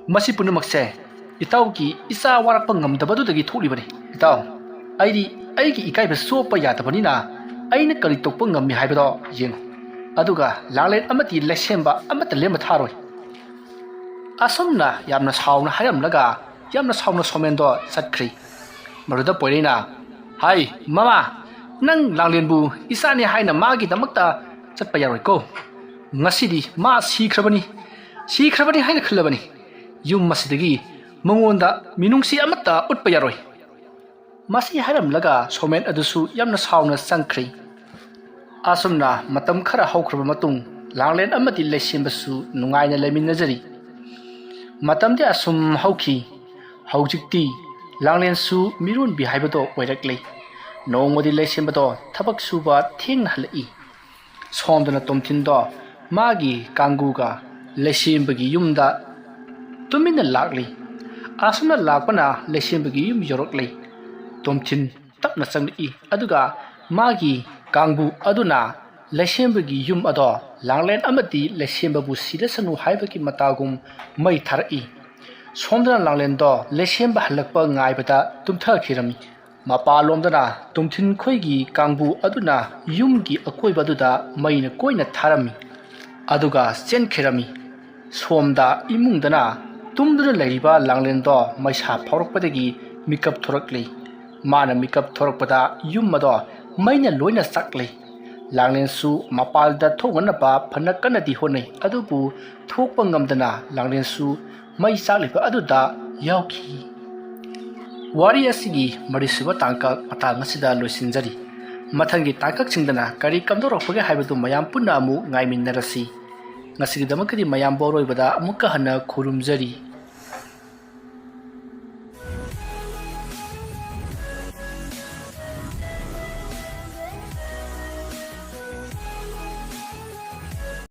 "ꯃꯁꯤ ꯄꯨꯝꯅꯃꯛꯁꯦ ꯏꯇꯥꯎꯒꯤ ꯏꯆꯥ ꯋꯥꯔꯛꯄ ꯉꯝꯗꯕꯗꯨꯗꯒꯤ ꯊꯣꯛꯂꯤꯕꯅꯤ꯫ ꯏꯇꯥꯎ, ꯑꯩꯗꯤ ꯑꯩꯒꯤ ꯏꯀꯥꯏꯕ ꯆꯣꯞꯄ ꯌꯥꯗꯕꯅꯤꯅ ꯑꯩꯅ ꯀꯔꯤ ꯇꯧꯕ ꯉꯝꯃꯤ ꯍꯥꯏꯕꯗꯣ ꯌꯦꯡꯉꯨ꯫ ꯑꯗꯨꯒ ꯂꯥꯡꯂꯦꯟ ꯑꯃꯗꯤ ꯂꯩꯁꯦꯝꯕ ꯑꯃꯠꯇ ꯂꯦꯝꯕ ꯊꯥꯔꯣꯏ꯫" ꯑꯁꯨꯝꯅ ꯌꯥꯝꯅ ꯁꯥꯎꯅ ꯍꯥꯏꯔꯝꯂꯒ ꯌꯥꯝꯅ ꯁꯥꯎꯅ ꯁꯣꯃꯦꯟꯗꯣ ꯆꯠꯈ꯭ꯔꯦ꯫ ꯃꯗꯨꯗ ꯄꯣꯏꯔꯩꯅ, "ꯍꯥꯏ ꯃꯃꯥ, ꯅꯪ ꯂꯥꯡꯂꯦꯟꯕꯨ ꯏꯆꯥꯅꯤ ꯍꯥꯏꯅ ꯃꯥꯒꯤꯗꯃꯛꯇ ꯆꯠꯄ ꯌꯥꯔꯣꯏꯀꯣ꯫ ꯉꯁꯤꯗꯤ ꯃꯥ ꯁꯤꯈ꯭ꯔꯕꯅꯤ, ꯁꯤꯈ꯭ꯔꯕꯅꯤ ꯍꯥꯏꯅ ꯈꯜꯂꯕꯅꯤ꯫ ꯌꯨꯝ ꯑꯁꯤꯗꯒꯤ ꯃꯉꯣꯟꯗ ꯃꯤꯅꯨꯡꯁꯤ ꯑꯃꯠꯇ ꯎꯠꯄ ꯌꯥꯔꯣꯏ꯫" ꯃꯁꯤ ꯍꯥꯏꯔꯝꯂꯒ ꯁꯣꯃꯦꯟ ꯑꯗꯨꯁꯨ ꯌꯥꯝꯅ ꯁꯥꯎꯅ ꯆꯪꯈ꯭ꯔꯦ꯫ ꯑꯁꯨꯝꯅ ꯃꯇꯝ ꯈꯔ ꯍꯧꯈ꯭ꯔꯕ ꯃꯇꯨꯡ ꯂꯥꯡꯂꯦꯟ ꯑꯃꯗꯤ ꯂꯩꯁꯦꯝꯕꯁꯨ ꯅꯨꯡꯉꯥꯏꯅ ꯂꯩꯃꯤꯟꯅꯖꯔꯤ꯫ ꯃꯇꯝꯗꯤ ꯑꯁꯨꯝ ꯍꯧꯈꯤ꯫ ꯍꯧꯖꯤꯛꯇꯤ ꯂꯥꯡꯂꯦꯟꯁꯨ ꯃꯤꯔꯣꯟꯕꯤ ꯍꯥꯏꯕꯗꯣ ꯑꯣꯏꯔꯛꯂꯦ꯫ ꯅꯣꯡꯃꯗꯤ ꯂꯩꯁꯦꯝꯕꯗꯣ ꯊꯕꯛ ꯁꯨꯕ ꯊꯦꯡꯅ ꯍꯜꯂꯛꯏ꯫ ꯁꯣꯝꯗꯅ ꯇꯣꯝꯊꯤꯟꯗꯣ ꯃꯥꯒꯤ ꯀꯥꯡꯒꯨꯒ ꯂꯩꯁꯦꯝꯕꯒꯤ ꯌꯨꯝꯗ ꯇꯨꯃꯤꯟꯅ ꯂꯥꯛꯂꯤ꯫ ꯑꯁꯨꯝꯅ ꯂꯥꯛꯄꯅ ꯂꯩꯁꯦꯝꯕꯒꯤ ꯌꯨꯝ ꯌꯧꯔꯛꯂꯤ꯫ ꯇꯣꯝꯊꯤꯟ ꯇꯞꯅ ꯆꯪꯂꯛꯏ, ꯑꯗꯨꯒ ꯃꯥꯒꯤ ꯀꯥꯡꯕꯨ ꯑꯗꯨꯅ ꯂꯩꯁꯦꯝꯕꯒꯤ ꯌꯨꯝ ꯑꯗꯣ ꯂꯥꯡꯂꯦꯟ ꯑꯃꯗꯤ ꯂꯩꯁꯦꯝꯕꯕꯨ ꯁꯤꯔꯁꯅꯨ ꯍꯥꯏꯕꯒꯤ ꯃꯇꯥꯒꯨꯝ ꯃꯩ ꯊꯥꯔꯛꯏ꯫ ꯁꯣꯝꯗꯅ ꯂꯥꯡꯂꯦꯟꯗꯣ ꯂꯩꯁꯦꯝꯕ ꯍꯜꯂꯛꯄ ꯉꯥꯏꯕꯗ ꯇꯨꯝꯊꯈꯤꯔꯝꯃꯤ꯫ ꯃꯄꯥꯟꯂꯣꯝꯗꯅ ꯇꯣꯝꯊꯤꯟ ꯈꯣꯏꯒꯤ ꯀꯥꯡꯕꯨ ꯑꯗꯨꯅ ꯌꯨꯝꯒꯤ ꯑꯀꯣꯏꯕ ꯑꯗꯨꯗ ꯃꯩꯅ ꯀꯣꯏꯅ ꯊꯥꯔꯝꯃꯤ, ꯑꯗꯨꯒ ꯆꯦꯟꯈꯤꯔꯝꯃꯤ꯫ ꯁꯣꯝꯗ ꯏꯃꯨꯡꯗꯅ ꯇꯨꯝꯗꯨꯅ ꯂꯩꯔꯤꯕ ꯂꯥꯡꯂꯦꯟꯗꯣ ꯃꯩꯁꯥ ꯐꯥꯎꯔꯛꯄꯗꯒꯤ ꯃꯤꯀꯞ ꯊꯣꯔꯛꯂꯤ꯫ ꯃꯥꯅ ꯃꯤꯀꯞ ꯊꯣꯔꯛꯄꯗ ꯌꯨꯝ ꯑꯗꯣ ꯃꯩꯅ ꯂꯣꯏꯅ ꯆꯥꯛꯂꯤ꯫ ꯂꯥꯡꯂꯦꯟꯁꯨ ꯃꯄꯥꯜꯗ ꯊꯣꯛꯅꯅꯕ ꯐꯅ ꯀꯟꯅꯗꯤ ꯍꯣꯠꯅꯩ, ꯑꯗꯨꯕꯨ ꯊꯣꯛꯄ ꯉꯝꯗꯅ ꯂꯥꯡꯂꯦꯟꯁꯨ ꯃꯩ ꯆꯥꯛꯂꯤꯕ ꯑꯗꯨꯗ ꯌꯥꯎꯈꯤ꯫ ꯋꯥꯔꯤ ꯑꯁꯤꯒꯤ ꯃꯔꯤꯁꯨꯕ ꯇꯥꯡꯀꯛ ꯃꯇꯥꯡ ꯑꯁꯤꯗ ꯂꯣꯏꯁꯤꯟꯖꯔꯤ꯫ ꯃꯊꯪꯒꯤ ꯇꯥꯡꯀꯛꯁꯤꯡꯗꯅ ꯀꯔꯤ ꯀꯝꯗꯧꯔꯛꯄꯒꯦ ꯍꯥꯏꯕꯗꯨ ꯃꯌꯥꯝ ꯄꯨꯟꯅ ꯑꯃꯨꯛ ꯉꯥꯏꯃꯤꯟꯅꯔꯁꯤ꯫ ꯉꯁꯤꯒꯤꯗꯃꯛꯇꯗꯤ ꯃꯌꯥꯝꯕꯨ ꯑꯔꯣꯏꯕꯗ ꯑꯃꯨꯛꯀ ꯍꯟꯅ ꯈꯨꯔꯨꯝꯖꯔꯤ꯫